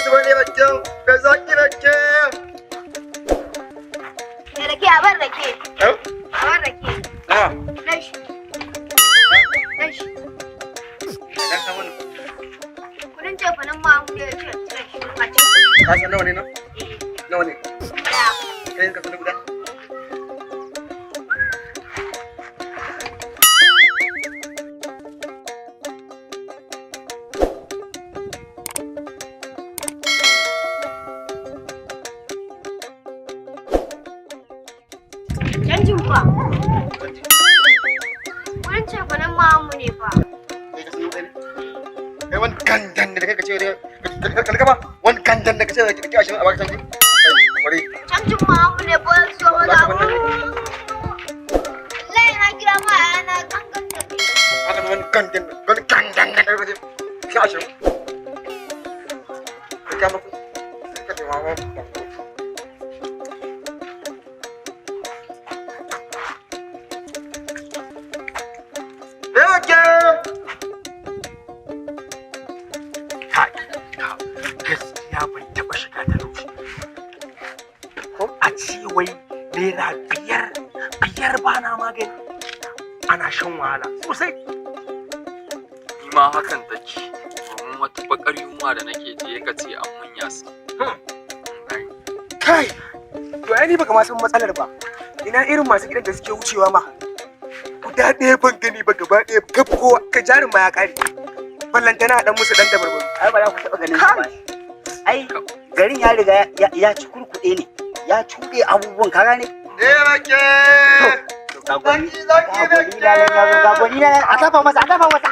nasu bane raken, da zaki rake. Da rake, a bar rake. Eh? A bar rake. Ah. Dashi. Dashi. Dan san wannan. Kudin cefanen ma mu ya ce cire shi a ci. Ka san nawa ne nan? Eh. Nawa ne? Daya. Kai ka san guda? Canjin fa. Kudin cefanen ma mu ne fa. Kai ka san guda ne? Kai wani gandan da kai ka ce ka ka ba wani gandan da ka ce ka 20 a baka canji. Kai, bari. Canjin ma mu ne fa so Za ka wala. bar Wallahi na kira ma ana gangan da kai. Haka wani gandan wani gandan da kai ka ce ki 20. Ka kama ku. Ka ce ma wa. Rake! Kai, gaskiya ban taɓa shiga talauci. Ko a ce wai ₦5 5 ba na magani. Ana shan wahala sosai. Ni ma hakan take, domin wata bakar yunwa da nake je ka ce an mun yasa. Kai! To ai ni baka ma san matsalar ba. Ina irin masu gidan da suke wucewa ma. Guda ɗaya ban gani ba, gaba ɗaya gab kowa ka jarin ma ya ƙare. Ballantana a ɗan musu ɗan dabarbaru. Ai ba za ku taɓa ganin su ba. Ai garin ya riga ya ci kurkuɗe ne, ya cuɗe abubuwan, ka gane? Rake! Ga gwani, Zaki, zaki, ga gwani lalan ya zo, ga gwani lalan, a tafa masa, a tafa masa.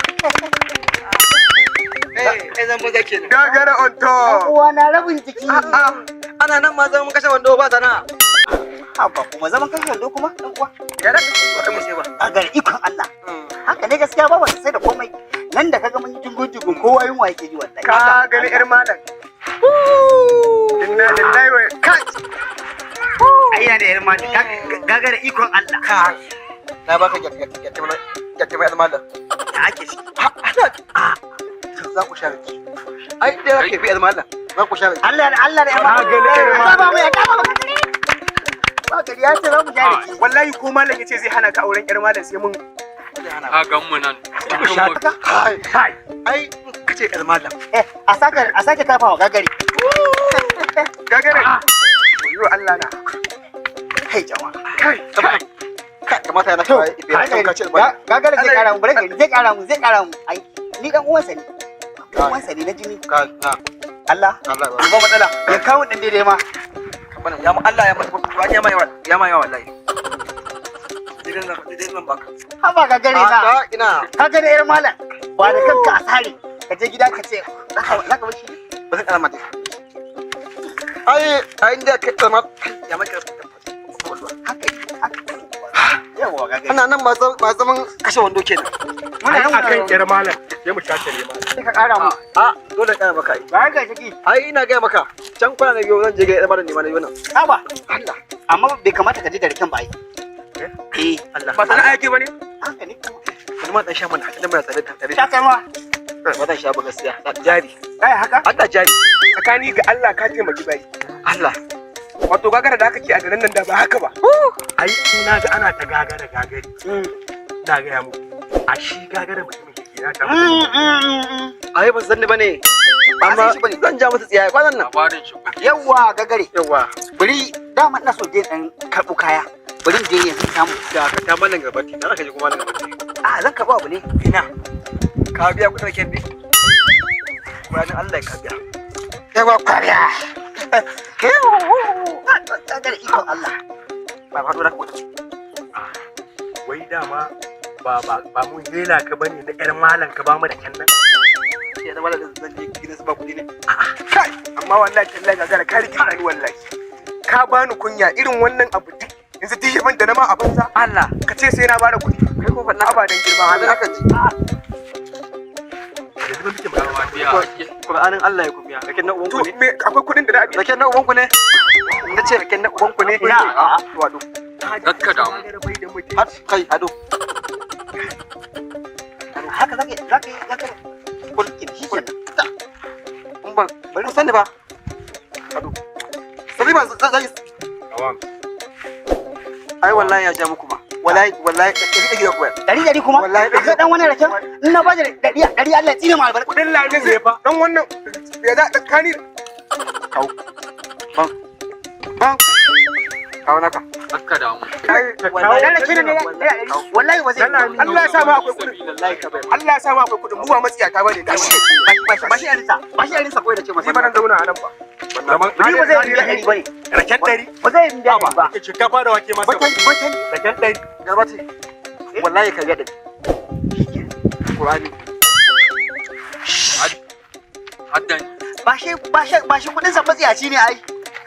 Eh, eh, zan banza kenan. Gagara on top. Uwa na rabin jiki. A'a, ana nan ma zaman kashe wando ba sana'a. Haba kuma zaman kashe wando kuma ɗan uwa. Ya da ka mu sai ba. A gari ikon Allah. Haka ne gaskiya ba wanda sai da komai. Nan da kaga mun yi jungun-jungun kowa yunwa yake ji wallahi. Ka gani yar malam. Inna lillahi wa kai. Ai yana da yar malam, gagara ikon Allah. Ka. Na baka gyatte mai malam. Da ake ciki. Ana za ku sha rake. Ai da kake fi malam. Za ku sha rake. Allah da Allah da yar malam. Ka gani yar malam. A tafa mai, a tafa mai. Ba gari ya ce za mu sha rake. Wallahi ko malam yace zai hana ka auren yar malam sai mun Ka gan mu nan. sha. Kai, Kai. ai kace yar malam. Eh, a sake tafa wa gagari. Gagara. Yo Allah na. Kai jama'a. Kai. Kai, kamata yana kai ife ka ce malam. Gagara zai kara mu, bare gari zai kara mu, zai kara mu. Ai, ni dan uwansa ne. Dan uwansa ne na jini. Ka na Allah. Allah ba. Ba matsala. Ya kawo dan daidai ma. Kamar ya mu Allah ya ma ya ma ya ma yawa wallahi. Idan zan idan zan baka. Haba gagare na. A ina Ka ga da yar malam. Ba da kanka a sare. Ka je gida ka ce zaka bar shi. Ba zan kara mata. Ai ai inda kai tsama ya maka. Haka haka. Yawa gagare. Ana nan ma zaman kashe wando kenan. Muna nan Akan muna yar malam sai mu sha tare malam. sai ka kara mu. A dole kara maka ai. Bayan ga shiki. Ai ina gaya maka can kwana na biyu zan je ga yar malam ne ma na biyu nan. Haba. Allah. Amma bai kamata ka je da raken ba ai. Eh, Allah. Ba sana'a yake bane? Haka ne. Wani ma dan sha mana tunda muna tare tare. Sha kai ma. Ba zan sha ba gaskiya. Jari. Kai haka? Allah jari. Tsakani ga Allah ka taimaki bayi. Allah. Wato gagara da aka ke a garin nan da ba haka ba. Ai na ga ana ta gagara gagari. Na gaya muku. A shi gagara mutumin ke na ta. Ai ba san ni bane. Ba Amma san shi bane. zan ja masa tsiya kwanan nan. Labarin shi kuke. Yawa gagare. Yawa. Bari dama ina so je dan karɓo kaya. Bari in je yanzu samu. Da ka ta mallan gabati. Na ka je kuma mallan gabati. A zan karɓo abu ne. Ina. Ka biya kudin raken ne? Ranar Allah ka biya. Yawa kwariya. Gagare ikon Allah. Ba faɗo na kuɗi. Wai dama ba ba ba mun hela ka bane na yar malam ka ba mu da kyan nan. Ya zama da zan je gidan su ba kuɗi ne. Kai, amma wallahi tallahi gagara ka rike ni wallahi. Ka bani kunya irin wannan abu duk yanzu duk yaban da na ma a banza. Allah. Ka ce sai na bada kuɗi. Kai ko faɗa Abadan girma Allah Allah. haka ji. Yanzu ba muke magana. Dama biya ake. Qur'anin Allah ya kumiya. Raken na ubanku To ne. me akwai kuɗin da za a biya? Raken na ubanku ne. Na ce raken na ubanku ne. Ina. To ado. Kakka damu. Gagara bai da mutunci. Har kai ado. Haka zaka zaka zaka Kul shi kenan. In ban Bari ku sani ba. Ado. Sabi ba za yi. Ai wallahi ya ja muku ma. Wallahi wallahi ɗari ɗari da kuwa. Ɗari ɗari kuma? Wallahi ɗari. Akwai ɗan wani raken? In na bada ɗari ɗari, Allah ya tsine mu albarka. Kudin lamin ne fa. Dan wannan ya za tsakani. Kawo. Ban. Ban. Kawo naka. Kakka damu. Ai Wallahi dan rake ne naira ɗari. Wallahi ba zai yi ba. Allah ya sa ma akwai kudin. Allah ya sa ma akwai kudin. Mu ba matsiyata bane. Gashi. Ba shi ɗarinsa. Ba shi ɗarinsa kawai da ce masa. Ni ba nan zauna a nan ba. Ni ba zai biya ɗari ba ne. Raken 100. Ba zai biya ɗari ba. Shinkafa da wake masu. Batan batan. Raken 100. Garbati. Wallahi ka biya ɗari. Qur'ani. Haddan. Ba shi kuɗinsa, matsiyaci ne ai.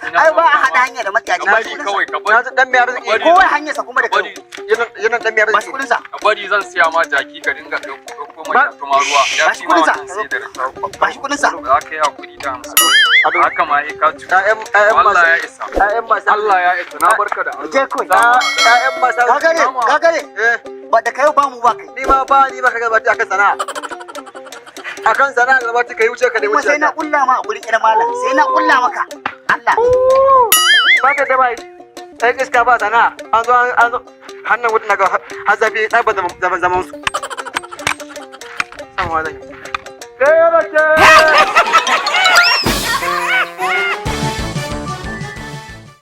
Ai ba a haɗa hanya da matsiyaci. Ka bari kawai, ka Na bari. ji dan mai arziki. Bari. Kowai hanyarsa kuma da Ka bari. kyau. Yana dan mai Ba shi arziki. kuɗinsa. Ka bari zan siya ma jaki ka dinga ɗauko mai tuma ruwa. Ya Ba shi fi ma kuɗinsa. wannan sai da rake. Ba shi kuɗinsa. Za ka yi hakuri da 50. Haka ma ya ka ci. Ƴaƴan Allah masu ya isa. ƴaƴan masu Allah ya isa. Na barka da Allah. Je kawai. ƴaƴan masu Ka gane, ka gane. Eh. Ba da kai ba mu ba kai. Ni ma ba ni ba ka gabata akan sana'a. Akan sana'a gabata kai wuce ka ne Kuma wuce. sai na kulla ma a gurin ƴar malam. Sai na kulla maka. Allah. Ba ka da bai. Sai iska ba sana'a. An zo an zo hannun wutan daga har zafi tsaba zaman zaman su. San wa zan yi.